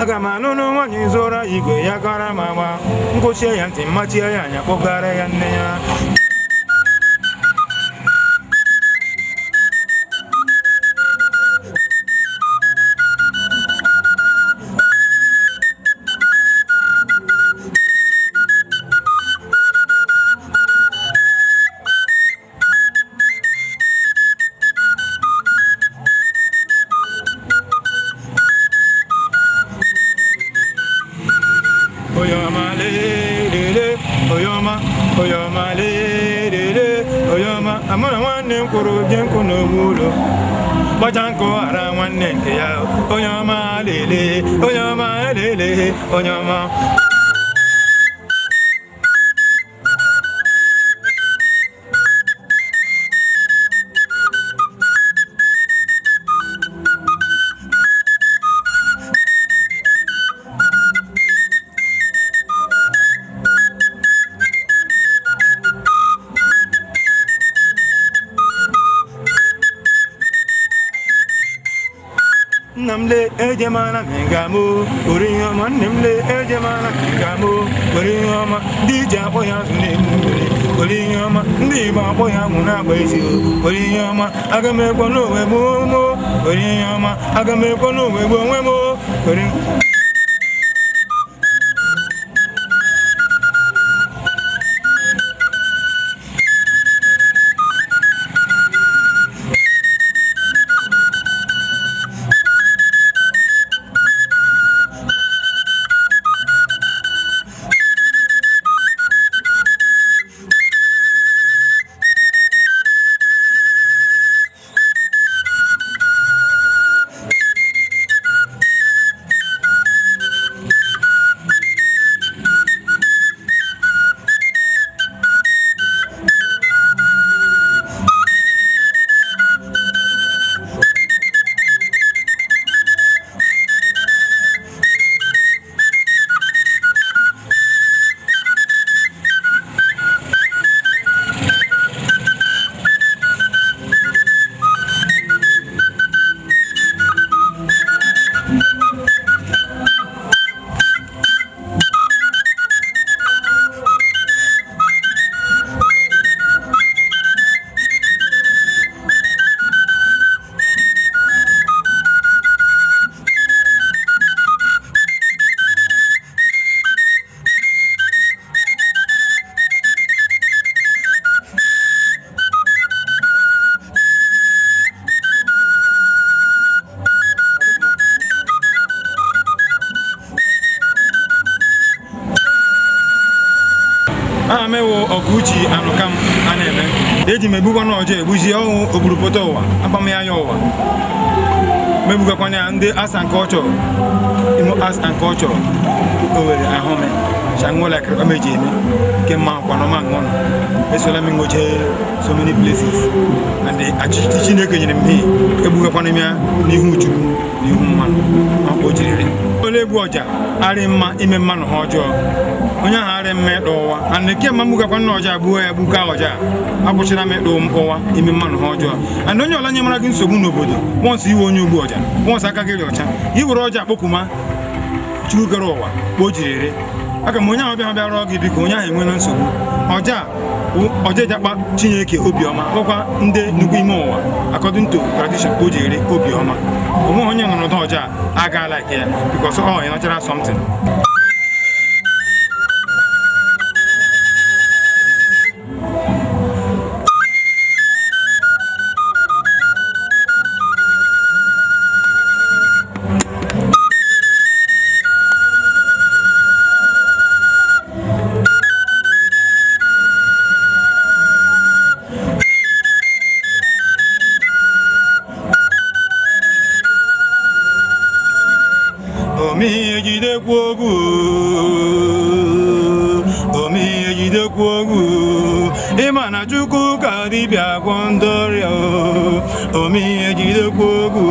Aga m anụnụ nwaanyị zụra igwe ya gara m agba ngụchie ya ntị mmachie ya anya kpọgara ya nne ya. Oyoma lelele, oyoma, oyoma lelele, oyoma. Amara nwanne m kwụrụ je nkụ n'ogbu ụlọ gbacha nkụ ara nwanne nke ya. Onye ọma lele, onye ọma lele, onye ọma. Nna m le ejemana m ga mụ ori ihe ọma. Nne m le ejemana m ga mụ ori ihe ọma. Ndị iji akpọ ya azụ na-emu mmiri ori ihe ọma. Ndị Igbo akpọ ya anwụ na-agba ezi ori ihe ọma. Aga m ekwe n'onwe m mụ ori ihe ọma. Aga m ekwe n'onwe m onwe m ori. Aha m ewu Ọgụchi Anụkam. A na-eme eji m egbukwa na ọjọọ egbuzi ọnwụ oburupụta ụwa akpamya ya ụwa megbugakwana ya ndị arts and culture, Imo Arts and Culture Owerri ahụme shanwolakịrị omeji eme nke mma kwanọma ṅụnụ esola m nwoche so many places and achịchị Chineke nyere m ihe egbugakwana m ya n'ihu Chukwu n'ihu mmanụ o jiriri ole egwu ọja arị mma ime mmanụ ha ọjọọ onye ahụ arị mma ịkpa ụwa and nke mma mgbugakwa nna ọja gbuo ya gbuka ọja akwụsịla m ịkpa ụwa ime mmanụ ha ọjọọ. And onye ọla nye mara gị nsogbu n'obodo once iwe onye ugbu ọja once aka gị dị ọcha i were ọja kpọkuma Chukwu kere ụwa kpa o jiriri aka m onye ahụ bịa bịa rụọ gị biko onye ahụ enwela nsogbu ọja ọja eji akpa Chineke obiọma ọkwa ndị nnukwu ime ụwa according to tradition o jiri obiọma onweghị onye nọrọ n'ụdọ ọja agaala like ya because ọ natural something. Omi ejidekwu ogwu, omi ejidekwu ogwu, ịma na Chukwu ka dibịa gwọ ndị ọrịa. Omi ejidekwu ogwu.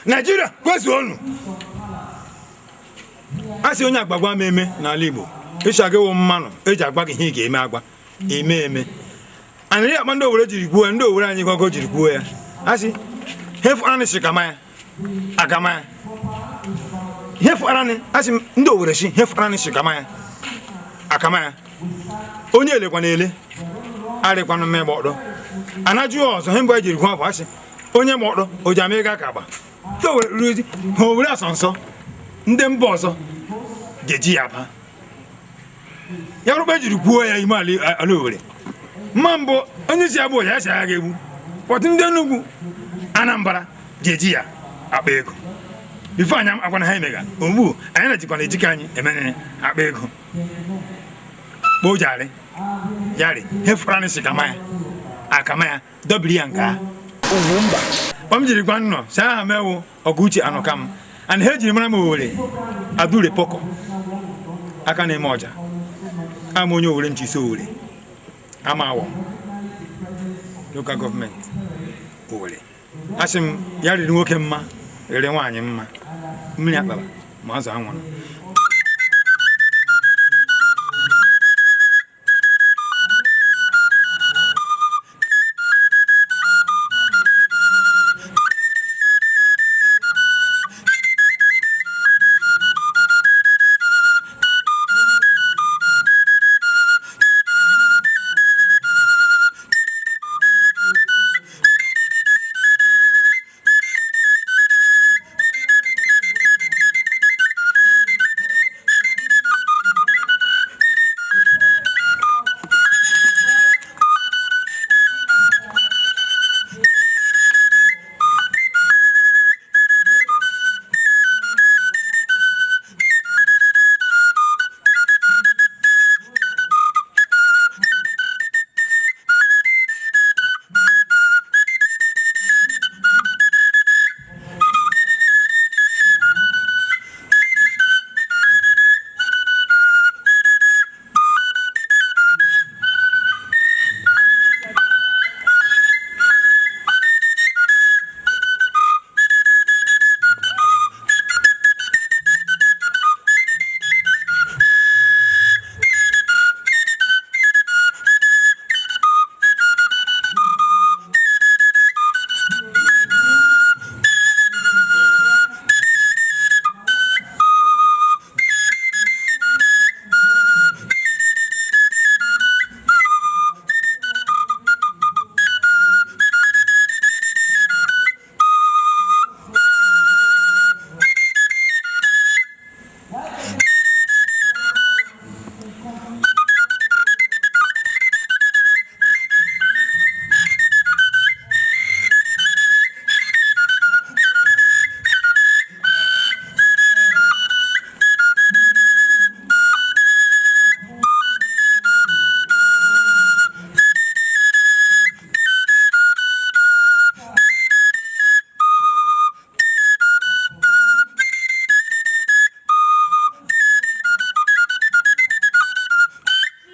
Naijiria kwezuonu. A sị onye agbagwa m eme n'ala Igbo ịcha gị wụ mmanụ eji agwa gị ihe ị ga-eme, agwa eme eme anaghị akpa. Ndị Owere jiri kwuo ya, ndị Owere anyị gọgọ jiri kwuo ya, a sị hefụara shikama ya agama ya hefụara. A sị ndị Owere si hefụara shikama ya akama ya. Onye elekwana ele arịkwanụ mma ịgba ọdọ anajụ ọzọ he mbụ e jiri kwuo afọ. Asị onye gba ọdọ o ji ama ịga ka agba ndị Owere ruzi ha. Owere asọ nsọ ndị mba ọzọ ga-eji ya ba ya rụkpa ejiri kwuo ya ime ala Owere mma mbụ. Onye isi ya bụ ya si ya ga-egbu pọtụ. Ndị Enugu, Anambra ga-eji ya akpa ego before anyị akwana ha emega ugbu anyị na-ejikwana ejike anyị emene akpa ego kpojari yari hefurani sikama ya akama ya dọbiri ya nke a m jiri gwa nnọ si aha m ewu Ọgụuche Anụkam and ha ejiri mara m Owere Adure Pọkọ aka na-eme ọja ama onye Owere nchisi Owere ama awọ local government Owere. Asị m ya riri nwoke mma, riri nwaanyị mma, mmiri akpara ma azụ anwụrụ.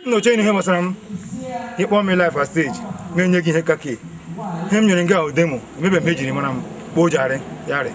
Nnọchi ihe gbasara m, ịkpọ m live at stage, na-enye gị ihe kake ihe m nyere gị ahụ demo emebe m ejiri mara m kpoo jarị yarị.